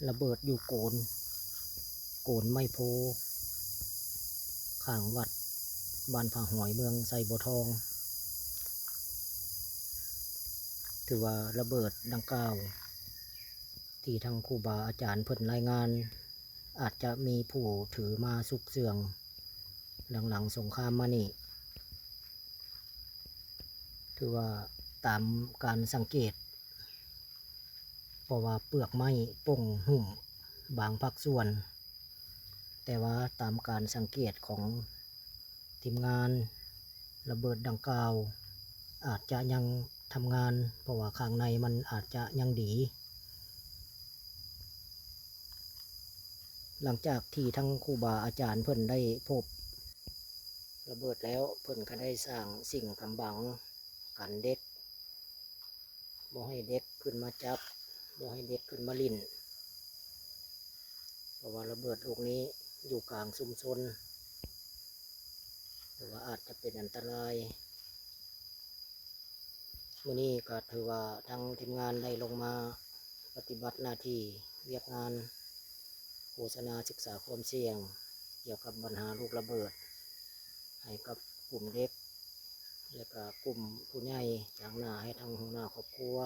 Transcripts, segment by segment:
ລະເບີດຢູ່ໂກນ ໂກນໄມ້ໂພ ຂ້າງວັດບ້ານຜາຫອຍ ເມືອງໄຊບົວທອງ. ຖືວ່າລະເບີດດັ່ງກ່າວ ທີ່ທາງຄູບາອາຈານເພິ່ນລາຍງານ ອາດຈະມີຜູ້ຖືມາຊຸກເຊື່ອງ ຫຼັງໆສົງຄາມມານີ້ ຖືວ່າຕາມການສັງເກດ ເພາະວ່າເປືອກໄມ້ປົງຫຸ້ມບາງພາກສ່ວນ, ແຕ່ວ່າຕາມການສັງເກດຂອງທີມງານ ລະເບີດດັ່ງກ່າວອາດຈະຍັງທຳງານ ເພາະວ່າຂ້າງໃນມັນອາດຈະຍັງດີ. ຫຼັງຈາກທີ່ທັງຄູບາອາຈານເພິ່ນໄດ້ພົບລະເບີດແລ້ວ, ເພິ່ນກໍໄດ້ສ້າງສິ່ງກຳບັງກັນເດັກ, ບໍ່ໃຫ້ເດັກຂຶ້ນມາຈັບ, ບໍ່ໃຫ້ເດັກຂຶ້ນມາຫຼິ້ນ, ເພາະວ່າລະເບີດລູກນີ້ຢູ່ກາງຊຸມຊົນ ຫຼືວ່າອາດຈະເປັນອັນຕະລາຍ. ມື້ນີ້ກໍຖືວ່າທາງທີມງານໄດ້ລົງມາປະຕິບັດໜ້າທີ່ວຽກງານໂຄສະນາສຶກສາຄວາມສ່ຽງ ກ່ຽວກັບບັນຫາລູກລະເບີດ ໃຫ້ກັບກຸ່ມເດັກ ແລະກະກຸ່ມຜູ້ໃຫຍ່ ຕາງໜ້າໃຫ້ທາງຫົວໜ້າຄອບຄົວ,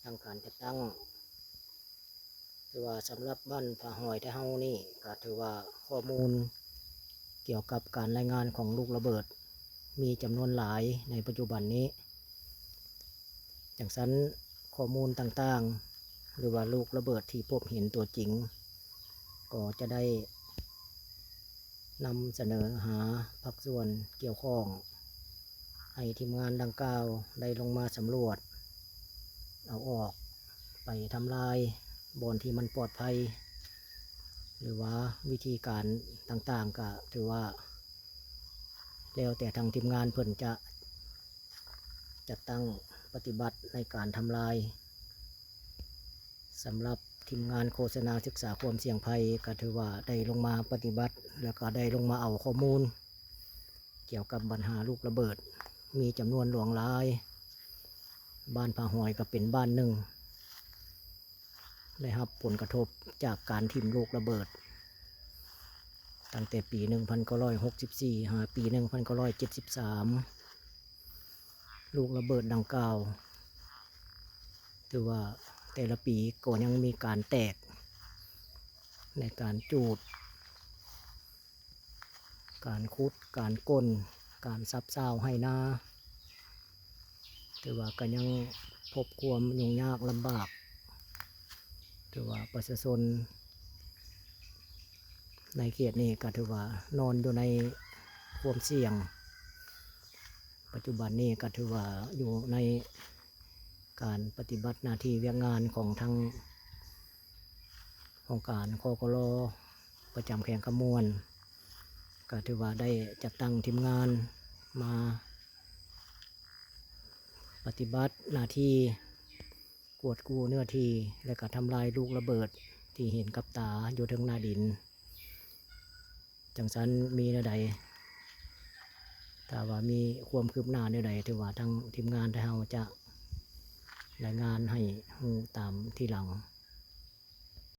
ທາງການຈັດຕັ້ງ. ຖືວ່າສຳລັບບ້ານຜາຫອຍໄທເຮົານີ້ ກໍຖືວ່າຂໍ້ມູນກ່ຽວກັບການລາຍງານຂອງລູກລະເບີດ ມີຈຳນວນຫຼາຍໃນປັດຈຸບັນນີ້. ຈັ່ງຊັ້ນ ຂໍ້ມູນຕ່າງໆ ຫຼືວ່າລູກລະເບີດທີ່ພົບເຫັນຕົວຈິງ ກໍຈະໄດ້ ນຳສະເໜີຫາພາກສ່ວນກ່ຽວຂ້ອງ ໃຫ້ທີມງານດັ່ງກ່າວໄດ້ລົງມາສຳຫຼວດ ເອົາອອກໄປທຳລາຍບ່ອນທີ່ມັນປອດໄພ ຫຼືວ່າວິທີການຕ່າງໆ ກະຖືວ່າແລ້ວແຕ່ທາງທີມງານເພິ່ນຈະຈັດຕັ້ງປະຕິບັດໃນການທຳລາຍ. ສຳລັບທີມງານໂຄສະນາສຶກສາຄວາມສ່ຽງໄພ ກໍຖືວ່າໄດ້ລົງມາປະຕິບັດ ແລ້ວກໍໄດ້ລົງມາເອົາຂໍ້ມູນກ່ຽວກັບບັນຫາລູກລະເບີດ ມີຈຳນວນຫຼວງຫຼາຍ. ບ້ານຜາຫອຍກໍເປັນບ້ານໜຶ່ງ ໄດ້ຮັບຜົນກະທົບຈາກການຖິ້ມລູກລະເບີດ ຕັ້ງແຕ່ປີໜຶ່ງພັນເກົ້າຮ້ອຍຫົກສິບສີ່ ຫາປີໜຶ່ງພັນເກົ້າຮ້ອຍເຈັດສິບສາມ. ລູກລະເບີດດັ່ງກ່າວ ຖືວ່າແຕ່ລະປີກໍຍັງມີການແຕກ ໃນການຈູດ, ການຂຸດ, ການກົ້ນ, ການສັບຊາວໄຮ່ນາ, ຖືວ່າກໍຍັງພົບຄວາມຫຍຸ້ງຍາກລຳບາກ. ຖືວ່າປະຊາຊົນໃນເຂດນີ້ກໍຖືວ່ານອນຢູ່ໃນຄວາມສ່ຽງ. ປັດຈຸບັນນີ້ກໍຖືວ່າຢູ່ໃນການປະຕິບັດໜ້າທີ່ວຽກງານຂອງທາງຫ້ອງການ ຄກລ ປະຈຳແຂວງຄຳມ່ວນ ກໍຖືວ່າໄດ້ຈັດຕັ້ງທີມງານມາປະຕິບັດໜ້າທີ່ ກວດກູ້ເນື້ອທີ່ ແລະກະທຳລາຍລູກລະເບີດທີ່ເຫັນກັບຕາຢູ່ເທິງໜ້າດິນ. ຈັ່ງຊັ້ນມີແນວໃດ ຖ້າວ່າມີຄວາມຄືບໜ້າແນວໃດ ຖືວ່າທາງທີມງານໄທເຮົາຈະລາຍງານໃຫ້ຮູ້ຕາມທີຫຼັງ.